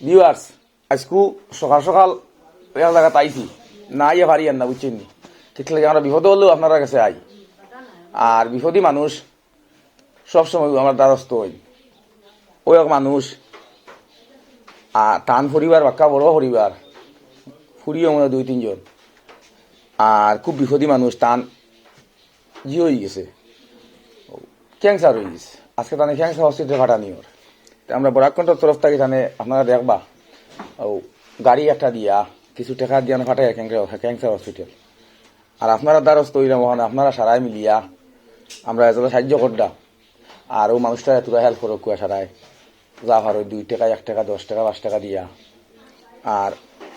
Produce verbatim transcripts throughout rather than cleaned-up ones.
ভিউয়ার্স, আইজকু সকাল সকাল এক জাগাত আইছি, না আইয়া পারি আর না, বুঝছইন নি? কিতা লাগে আমরা বিপদো অইলেও আপনারার গেছে আই। আর বিপদি মানুষ সব সময় আমার দ্বারস্থ অইন। অউ এক মানুষ, আর তান পরিবার বাক্কা বড় পরিবার, ফুড়িও মনে অয় দুই তিনজন, আর খুব বিপদি মানুষ, তান জি অইগেছে, ক্যান্সার অইগেছে। আইজকে তানে ক্যান্সার হসপিটালো পাঠানি অর। তে আমরা বরাক কণ্ঠর তরফ থাকি তানে আপনারা দেখবা, অউ গাড়ি একটা দিয়া, কিছু টেকা দিয়া পাঠাইয়ার ক্যান্সার, ক্যান্সার হসপিটাল। আর আপনারার দ্বারস্থ অইলাম অখান, আপনারা সারায় মিলিয়া আমরা এতটা সাহায্য কররা। আর অউ মানুষটারে থুড়া হেল্প করউক্কা সারায়, যা পারো দুই টেকা, এক টেকা, দশ টেকা, পাঁচ টেকা দিয়া। আর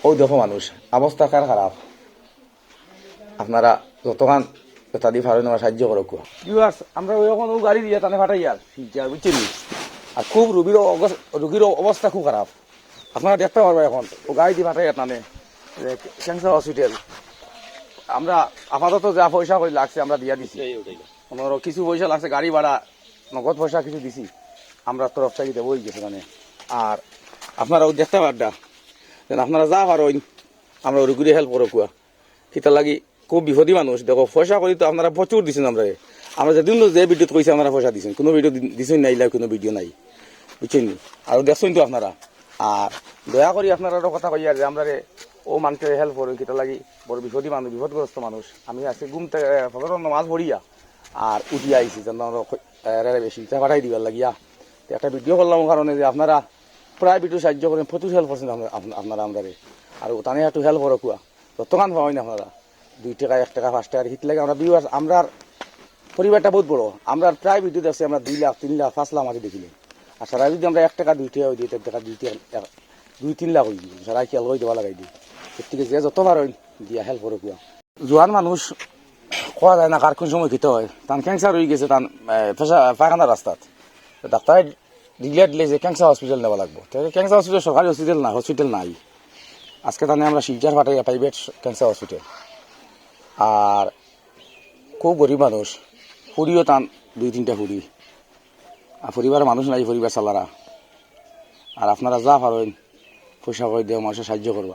অউ দেখো মানুষ, অবস্থা কার খারাপ, আপনারা যতখান যতাদি পারইন আমার সাহায্য করউক্কা। ভিউয়ার্স, আমরা অউ অখন অউ গাড়ি দিয়া তানে পাঠাইয়ার, বুঝছইন নি? আর খুব রুগীর অবস-, রুগীর অবস্থা খুব খারাপ। আপনারা দেখতা পারবা অখন অউ গাড়ি দি পাঠাইয়ার তানে, যে ক্যান্সার হসপিটাল। আমরা আপাতত যা পয়সা করি লাগছে আমরা দিয়া দিছি। অনর কিছু পয়সা লাগছে গাড়ি ভাড়া, নগদ পয়সা কিছু দিছি, আমরার তরফ থাকি দেওয়া অইগেছে তানে। আর আপনারা অউ দেখতা পাররা, যেন আপনারা যা পারইন আমরা অউ রুগীরে হেল্প করউক্কা। কিতার লাগি, খুব বিপদি মানুষ। দেখো, পয়সা করি তো আপনারা প্রচুর দিছইন আমরারে। আমরা যেদিন যে ভিডিওত কইছি আপনারা পয়সা দিছইন, কুনু ভিডিও দি-, দিছইন না, ইলা কুনু ভিডিও নাই, বুঝছইন নি? আর দেখছইন তো আপনারা। আর দয়া করি আপনারারে কথা কইয়ার যে আমরারে অউ মানুষরে হেল্প করইন, কিতার লাগি বড় বিপদি মানুষ, বিপদগ্রস্ত মানুষ। আমি আইজকে ঘুম থাকি, এ, ফজরর নামাজ পড়িয়া আর উঠিয়া আইছি, যেন আমরা ক-, এ, রে বেশি ইটা পাঠাই দিবার লাগিয়া। তে একটা ভিডিও করলাম অউ কারণে যে আপনারা প্রায় ভিডিও সাহায্য করইন, প্রচুর হেল্প করছইন আপনারা, আপ-, আপনারা আমরারে। আর অউ তানে একটু হেল্প করউক্কা, যতখান পারইন আপনারা। দুই টেকা, এক টেকা, পাঁচ টেকা, কিতা লাগে আমরা ভিউয়ার্স, আমরার পরিবারটা বউত বড়। আমরার প্রায় ভিডিও দেখছি আমরা দুই লাখ, তিন লাখ, পাঁচ লাখ মাঝে দেখিলে। আর সারায় যুদি আমরা এক টেকা, দুই টেকা অই দেই, তিন টেকা, দুই টেকা, এক, দুই তিন লাখ অই যাইবো। সারায় খেয়াল করি দেওয়া লাগাই দেই। এর থাকি যে যত পারইন দিয়া হেল্প করউক্কা। জুয়ান মানুষ কওয়া যায় না কার কুন সময় কিতা অয়। তান ক্যান্সার অইগেছে, তান, এ, পেশা-, পায়খানার রাস্তাত। তো ডাক্তারে ডিক্লেয়ার দিলে যে ক্যান্সার হসপিটাল নেওয়া লাগবো। তে ক্যান্সার হসপিটাল সরকারি হসপিটাল না, হসপিটাল নাই। আইজকে তানে আমরা শিলচর পাঠাইয়ার প্রাইভেট ক্যান্সার হসপিটাল। আর খুব গরিব মানুষ, ফুড়িও তান দুই তিনটা ফুড়ি। আর পরিবারো মানুষ নাই, পরিবার চালারা। আর আপনারা যা পারইন পয়সা করি দিয়া মানুষরে সাহায্য করবা।